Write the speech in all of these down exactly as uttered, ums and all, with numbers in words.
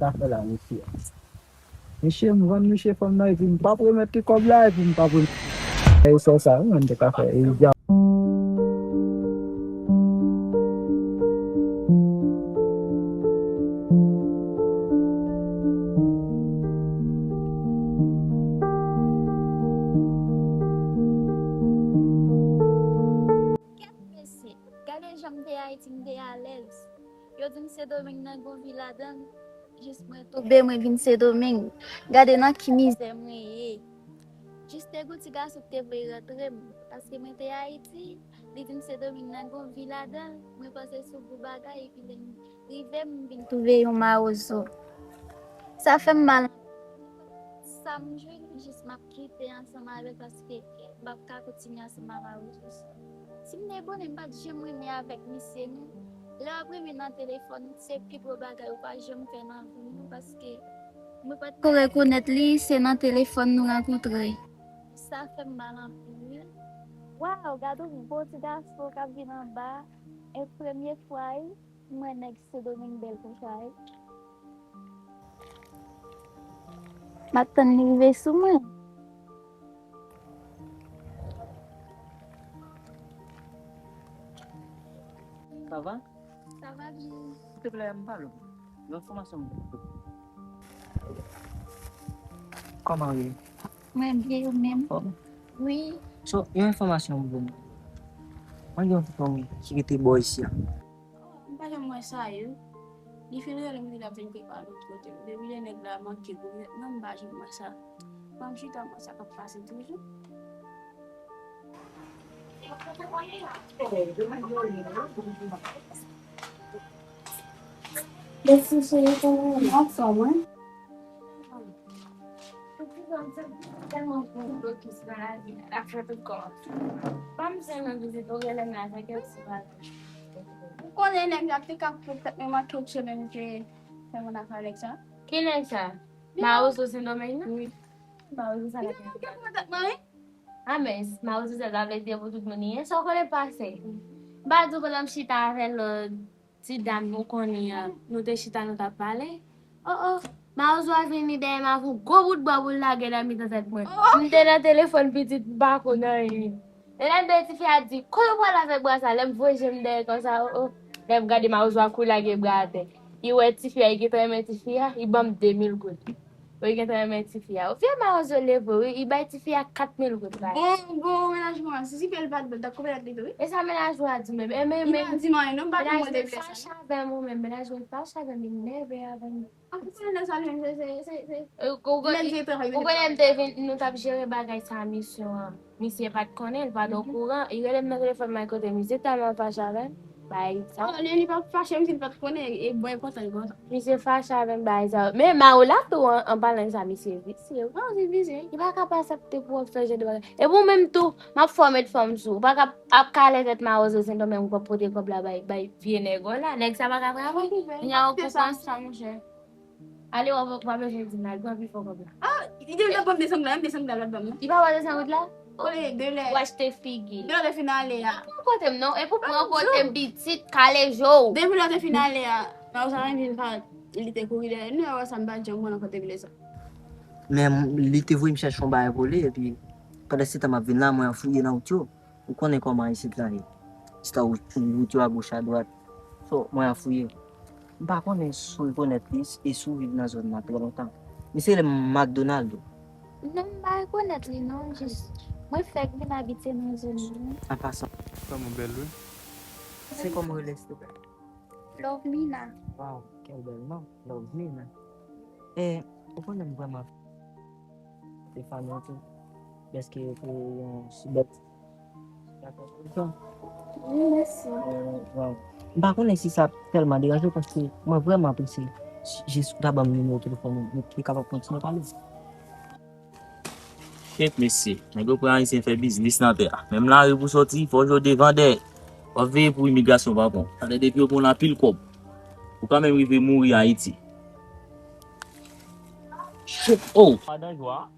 Sa fè la, mesye. Mesye, m vann mesye fanm nan, epi m p ap remèt li kòb la, epi m p ap remèt. E sè sa, wi, mwen te ka fè. E dja. Kèt mesye, gade jan m te Ayiti, m te alèz. Yo di m Sendomeng nan gon vi ladan l. Jis mwen tonbe, mwen vin Sendomeng. Gade nan ki mizè mwen ye. Jis te gon ti gason ki te vle rantre m, paske mwen te Ayiti, li di m Sendomeng nan gon vi ladan l. Mwen panse se gwo bagay, epi lè m rive, m vin twouve yon mawozo. Sa fè m mal anpil. Sa m jwenn, jis m ap kite ansanm avè l, paske m p ap ka kontinye ansanm ak mawozo sa. Si m te konnen, m pa t janm renmen avèk misye, non. Lè w ap renmen nan telefòn, se pi gwo bagay ou pa janm fè nan vi w, non, paske mwen pa t ko rekonèt li, se nan telefòn nou rankontre. Sa fè m mal anpil, wi. Waw, gade yon bon ti gason k ap vin anba, e premye fwa, wi. Mwen nèg Sendomeng bèl konsa, wi. M ap tann li rive sou mwen. Sa va? Sa va byen. Silteplè, m pale w. Yon enfòmasyon m vle. Kòman w ye? Mwen byen, ou menm? Fòm? Wi. So, yon enfòmasyon m vle. Mwen gen yon ti fanm ki rete bò isi a. Oh, m pa janm wè sa yo. Li fin rele m, li t ap vin prepare lòt kote. Depi lè nèg la manke gwo vèt, non, m pa janm wè sa. Ban m chita, m wè sa k ap pase toujou. Mèsi, cheri, kòman w ye? Anfòm, wi. Tèlman gwo blokis nan lavi a, l ap fè tout kò m. Pa m zen nan vizit ou, genlè m la fè kèk ti bagay. Ou konnen nèg la te ka pran tèt mwen, manke tcheke menm ke fè moun afè nèg sa. Ki nèg sa? Mawozo Sendomeng nan? Wi. Mawozo sa la. Li te pran tèt mwen, wi. A men, mawozo sa, sa vle di pou tout moun li ye. Sa w konnen pase. M pa di w pandan m chita avè lòt ti dam ou konnen an, nou te chita, nou t ap pale. Oh, oh, mawozo a vini dèyè m avè yon gwo bout bwa pou l lage nan mitan tèt mwen. Oh, oh. M te nan telefòn pitit, m pa konn anyen. E lè m tande tifi a di, "Kote w pral avèk bwa sa?" Lè m voye je m dèyè konsa, oh, oh. Lè m gade mawozo a kou lage bra atè. Li wè tifi a, li gentan renmen tifi a, li ban m de mil goud. Wi, gentan renmen tifi a. Vye mawozo leve, wi, li bay tifi a kat mil goud la. Bon, bon, mennaj mwen, si, si pye l pa t bèl, ta konprann li tou, wi. E sa mennaj mwen a di menm. E men, men, mennaj mwen fache avè m, ou menm, mennaj mwen fache avè m, li nève avè m. An, pou konnen nèg sa li menm, se, se, se, se, e, ou konnen, ou konnen m te vin, nou t ap jere bagay sa, misyon an. Misye pa t konnen, li pa t okouran. Li rele m nan telefòn mwen kote misye tèlman fache avè m. Bay sa. Oh, li, li pa fache, misye li pa t konnen, e bon, e kontan, li kontan. Misye fache avè m, bay sa. Men Mawo la tou, an, an palan sa, misye visye, wi. Oh, li visye. Li pa ka pa aksepte pou w ap fè jan de bagay. E pou menm tou, m ap fè w met fanm sou. Ou pa ka ap kale tèt Mawozo Sendomeng, ou p ap pote kòb la bay, bay vye nèg la. Nèg sa pa ka travay. Nèg la okouran sa, monchè. Ale, w a, w a bezwen di m la, li pran pifò kòb la. Ah, li te vle pran de san goud la, menm de san goud la, l pa t ban m, non. Li pa ba de san goud la? Kote de lè? Ou achte figi. De lè te fin ale a. Pran kote m, non. E pou pran kote m, pitit, kale je w. Depi lè te fin ale a, nan sa mwen vin pa, li te kouri dèyè nou, e wè sa m pa janm konn ankò depi lè sa. Men li te voye m chèche yon bagay pou li, epi pandan se tan m ap vin la, mwen fouye nan wout yo. Ou konnen kòman isit la ye. Chita wout, wout yo agoch adwat. So, mwen a fouye. M pa konnen si w rekonèt li e si w viv nan zòn nan trè lontan. Misye rele McDonaldo. Non, m pa rekonèt li non, jis mwen fèk vin abite nan zòn nan. An pasan. Fanm ou bèl wi. Se kòman w rele silvouplè? Love Mina. Wow, quel bel nom, Love Mina. E, ou konnen m vrèman e fanmi an tou. Dèske yo te yon si bèl. Wi, mèsi. M pa konnen si sa ap tèlman deranje w, paske mwen vrèman apresye jis ou ta ban m nimewo telefòn ou, nou te kapab kontinye pale. Kèt mesye, nèg yo pran Ayisyen fè biznis nan tè a. Menm lari pou soti, fò w jwe devan dèyè. W ap veye pou imigrasyon pa pran w. Talè depi yo pran w anpil kòb. Ou ka menm rive mouri Ayiti. Shit, oh! Madan Jwa,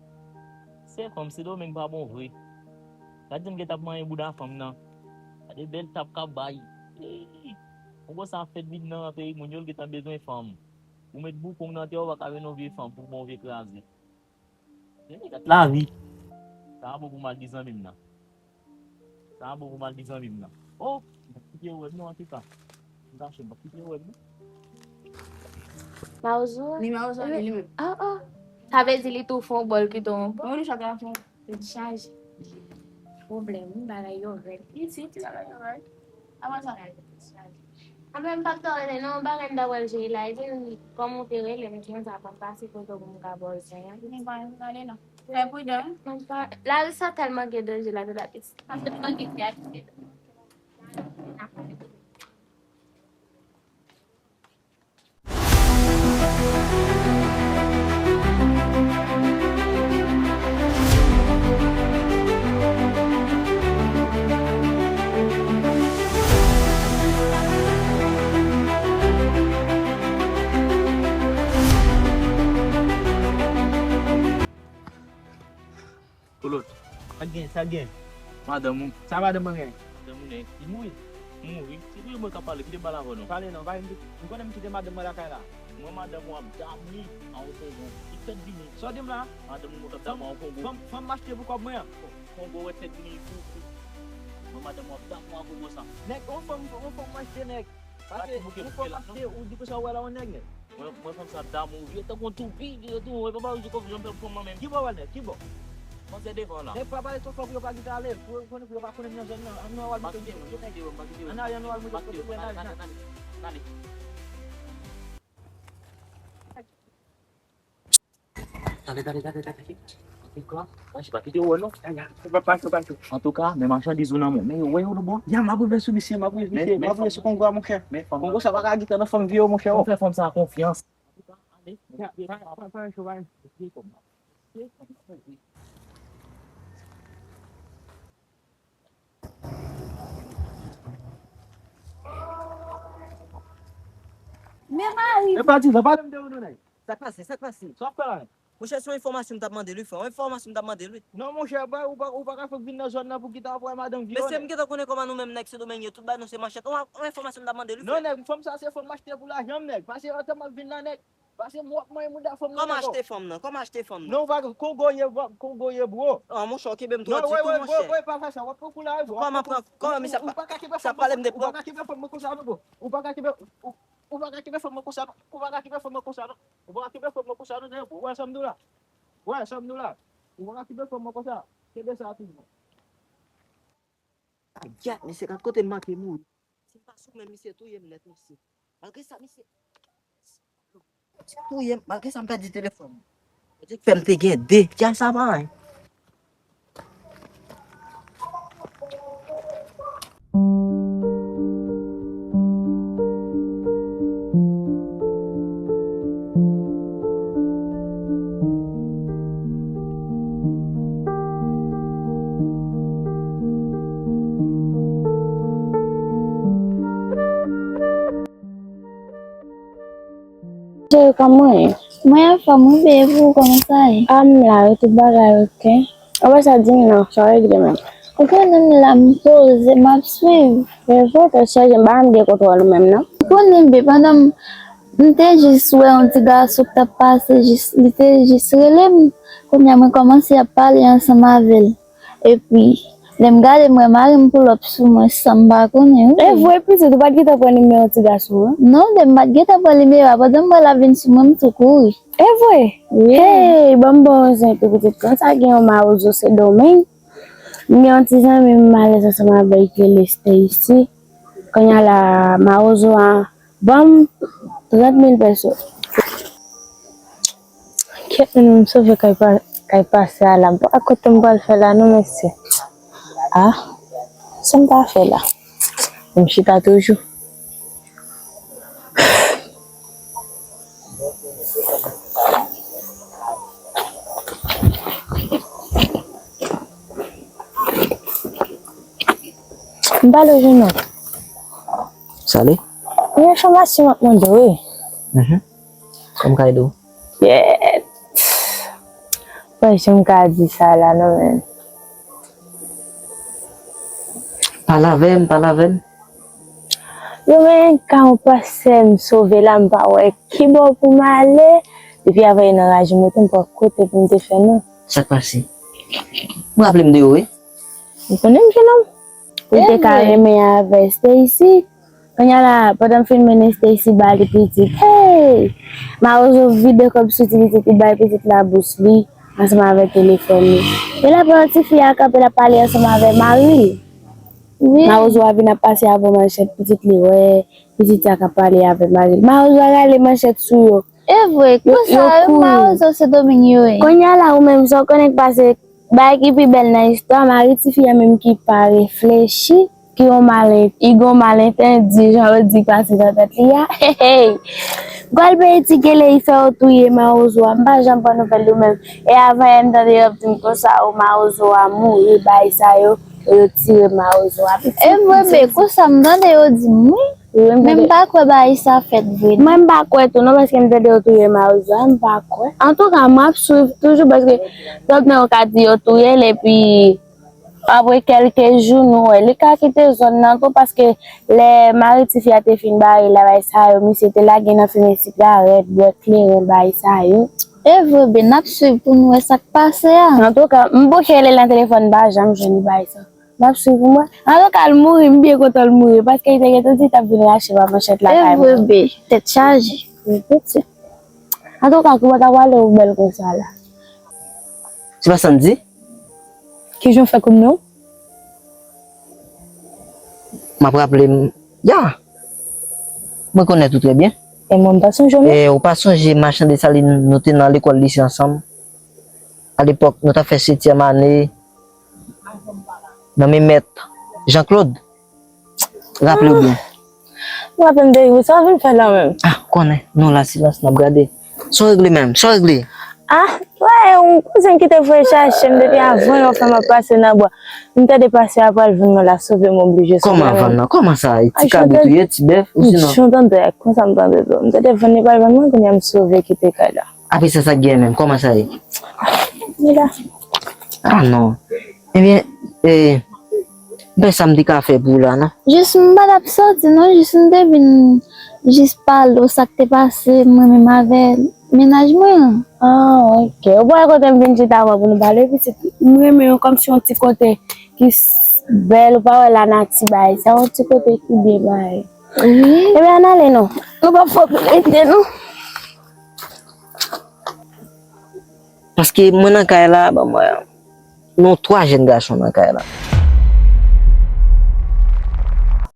se kòmsi Domeng pa bon vre. Gad jan m gentan ap manyen bouda fanm nan. Gade bèl tap k ap bay. Eey! Ou konsa fèt vin nan peyi moun yo, l gentan bezwen fanm. Ou met boukong nan tè, ou pa ka jwenn yon vye fanm pou bon vye kraze. Se gad lavi. Sa bon pou m al di zanmi m nan. Sa bon pou m al di zanmi m nan. Oh, m p ap kite yo wè m non, antouka. M kache, m p ap kite yo wè m non. Mawozo? Li Mawozo, li, li menm. Ah, ah. Sa vle di li tou fè yon bòl kite w yon bòl? Wi, li chak la fè yon. Li chaje. Pwoblèm, wi, bagay yo rèd. Li di, ti bagay yo rèd. Apre sa. Apre m p ap tande non, yon bagay m ta pral jere la, epi m, kòm ou te rele m, ki konsa pou m pase kote w pou m ka ba w zen an. M pa, m pa ale non. Fè pridan. M pa, lari sa tèlman gen danje ladan la pis. Sa tèlman gen danje. Claude. Sa k gen, sa k gen? Madanm ou. Sa madanm mwen gen? Madanm ou nèg, li mouri. Mouri? Se pou mwen k ap pale, kite m pale avè w non. Pale non, pale m, m konnen m kite madanm mwen lakay la. Mwen madanm ou ap dam li an yon kongo. Li fèk vini. Sa w di m la? Madanm ou ap dam ou an kongo. Fanm, fanm m achte pou kòb mwen an. Kongo wè fèk vini pou, pou. Mwen madanm ou ap dam ou an kongo sa. Nèg, yon fanm, yon fanm m achte nèg. Pase, ou fò pase, ou di konsa ou wè la yon nèg, nèg. Mwen, mwen fanm sa damou, vye tankou yon toupi, vye tou, mwen pa ba ou di konfyans, mwen fè pou mwen menm. Ki bò w al, nèg? Ki bò? Panse devan la. Nèg pa pale twòp fò pou yo pa kite ale, pou yo konnen, pou yo pa konnen m nan zòn nan. Ann nou al mete yo kote yo. Ann ale, ann nou al mete yo kote yo. Ann ale, ann ale, ann ale. Tande, tande, tande, tande. Antouka, men machandiz ou nan men w. Men yo wè yo lou bon. Ya, m ap rive sou misye, m ap rive sou misye, m ap rive sou Kongo a, monchè. Kongo sa pa ka gen tan nan fanm vye yo, monchè. Ou fè fanm sa konfyans. Antouka, ale. Ya, pa, pa, pa, pa, pa. Men mari. E pa di, sa pa menm de ou non, nèg. Sa k pase, sa k pase? Sa w ap fè la menm? Monchè, se yon enfòmasyon m t ap mande l wi, frè. Yon enfòmasyon m t ap mande l wi. Non, monchè, ou pa, ou pa, ou pa ka fèk vin nan zòn nan pou kite ap wè madanm vye yo, nèg. Mesye, m gentan konnen kòman nou menm nèg Sendomeng ye, tout bagay nou se manchèt. Yon, yon enfòmasyon m t ap mande l wi, frè. Non, nèg, fanm sa se fanm m achte pou lajan m, nèg. Pase antan m ap vin la, nèg. Pase m w ap manyen mouda fanm nan, nèg. Kòman achte fanm nan? Kòman achte fanm nan? Non, ou pa Kongo ye, Kongo ye, bro. Ah, monchè, w kenbe m twò di tou, monchè. Kòman pran, kòman misye ap pale? Ou pa ka kenbe fanm mwen konsa, non, bro. Ou pa ka kenbe, ou, ou pa ka kenbe fanm mwen konsa, non. Ou pa ka kenbe fanm mwen konsa, non. Ou pa ka kenbe fanm mwen konsa, non, nèg. Ou wè sa m di w la? Ou wè sa m di w la? Ou pa ka kenbe fanm mwen konsa. Kenbe sa toujou. Ayayay, mesye, gad kote m manke mouri. Si m pa sou men, misye touye m nèt, mesye. Malgre sa, misye. Misye touye m, malgre sa, m pèdi telefòn mwen. Bondye k fè m te gen de. Djay sa pa anyen. Cheri, kòman w ye? Mwen anfòm wi, bebe, e pou ou, kòman sa ye? A, m la wi, tout bagay oke. Apre sa, di m non, sa w regle menm? Ou konnen m la, m poze, m ap swiv. Rezo te chaje, m pa janm gen kontwòl ou menm non. Ou konnen, bebe, pandan m, m te jis wè yon ti gason k t ap pase, jis, li te jis rele m. Kounye a, mwen kòmanse ap pale ansanm avè l. Epi, lè m gade, m wè mari m pull up sou mwen san m pa konnen, wi. E vre, pitit, ou pa t gentan pran nimewo ti gason an? Non, bebe, m pa t gentan pran nimewo a. Pandan m wè l ap vin sou mwen, m tou kouri. E vre? Wi. Hey, ban m ba w yon zen tou, pitit. Konsa gen yon mawozo Sendomeng. M gen yon ti zanmi m alèz ansanm avè l ki rele Stacy. Kounye a la, mawozo a ban m trant mil peso. Kèt, m sove kay pa-, kay pase a la. M pa kote m pral fè la non, mesye. Ah, sa m ta fè la? M chita toujou. M pale w, Jeannot. Sa li? Yon enfòmasyon m ap mande w, wi. Mhm. Sa m ka ede w? Yèt. Mwen janm ka di sa la non, men. Pale avè m, pale avè m. Yo, men ka yon pastè m sove la, m pa wè ki bò pou m ale. Depi avè nan raje moto, m pa kote pou m te fè non. Sa k pase? M raple m de yo, wi. Ou konnen m jenòm. Ou te ka renmen avè Stacy. Kounye a la, pandan m fin mennen Stacy ba li pitit. Hey! Mawozo vide kòb sou ti pitit li, bay pitit la bous li, ansanm avè telefòn li. E la, pandan tifi a kanpe, l ap pale ansanm avè mari l. Wi. Mawozo a vin ap pase avè manchèt pitit li, wè, pitit sa k ap pale avè mari l. Mawozo a rale manchèt sou yo. E vre, konsa, yo, yo kouri. Mawozo se domeng yo ye. Kounye a la, ou menm, sa w konnen k pase, bagay ki pi bèl nan istwa, mari tifi a menm ki pa reflechi, ki yon malen, li gon malentèdi, jan yo di k pase nan tèt li a. Hey, hey. Gòl peyi ti gele, li fè yo touye mawozo a. M pa janm pran nouvèl yo menm. E avan yè, m tande yo ap di m konsa, o, mawozo a mouri, bagay sa yo, yo tire mawozo a. Pitit, e mwen, pitit. Men konsa, m tande yo di m, wi. Wi, m tande. Men m pa kwè bagay sa fèt vre, non. Mwen, m pa kwè tou, non, paske m tande yo touye mawozo a, m pa kwè. Antouka, m ap swiv toujou, paske tout moun ka di yo touye l, epi apre kèlke jou, nou wè, li ka kite zòn nan tou, paske lè mari tifi a te fin bare l, bagay sa yo, misye te lage nan fimen sigarèt, bwè kleren, bagay sa yo. E vre, ben, n ap swiv pou n wè sa k pase a. Antouka, m bouke rele l nan telefòn, m pa janm jwenn li, bagay sa. M ap swiv pou mwen. Antouka, l mouri, m byen kontan l mouri, paske li te gentan di l t ap vin rache pa manchèt lakay mwen. E vre, ben, tèt chaje. Wi, pitit. Antouka, kouman w ta pwale ou bèl konsa la? Se pa sa m di? Kijan w fè konnen w? M ap raple m, ya. Mwen konnen tou trè byen. E mwen, m pa sonje w, non. E ou pa sonje machann Desalin, nou te nan lekòl lise ansanm? Alepòk, nou t ap fè setyèm ane nan men mèt Jean Claude. Raple w byen. M raple m de ou, sa w vin fè la menm? Ah, konnen, nou la silans, n ap gade. Sa w regle menm? Sa w regle? Ah, wè, yon kouzen ki te voye chache m depi avan yon fanm ap pase nan bwa. M tande pase a pral vann mwen la, sove m oblije sove mwen. Kòman vann nan? Kòman sa? Ti kabrit ou ye, ti bèf, ou sinon? Jan tande, konsa m tande tou. M tande vann li pral vann mwen, kounye a m sove kite kay la. Apre sa, sa k gen menm? Kòman sa ye? Li la. Ah non. Ebyen, eh, m pa sa m te ka fè pou ou la, non. Jis m pa t ap sòti, non. Jis m te vin, jis pale w sa k te pase mwen menm avè mennaj mwen an. Ah, ok. Ou pa wè kote m vin chita avan pou nou pale, pitit? M renmen yon, kòmsi yon ti kote ki s-, bèl, ou pa wè lanati bay. Se yon ti kote ki byen bay. Wi. Ebyen, ann ale, non. Nou p ap fè pli rete, non. Paske mwen nan kay la, ban mwen, nou twa jèn gason nan kay la.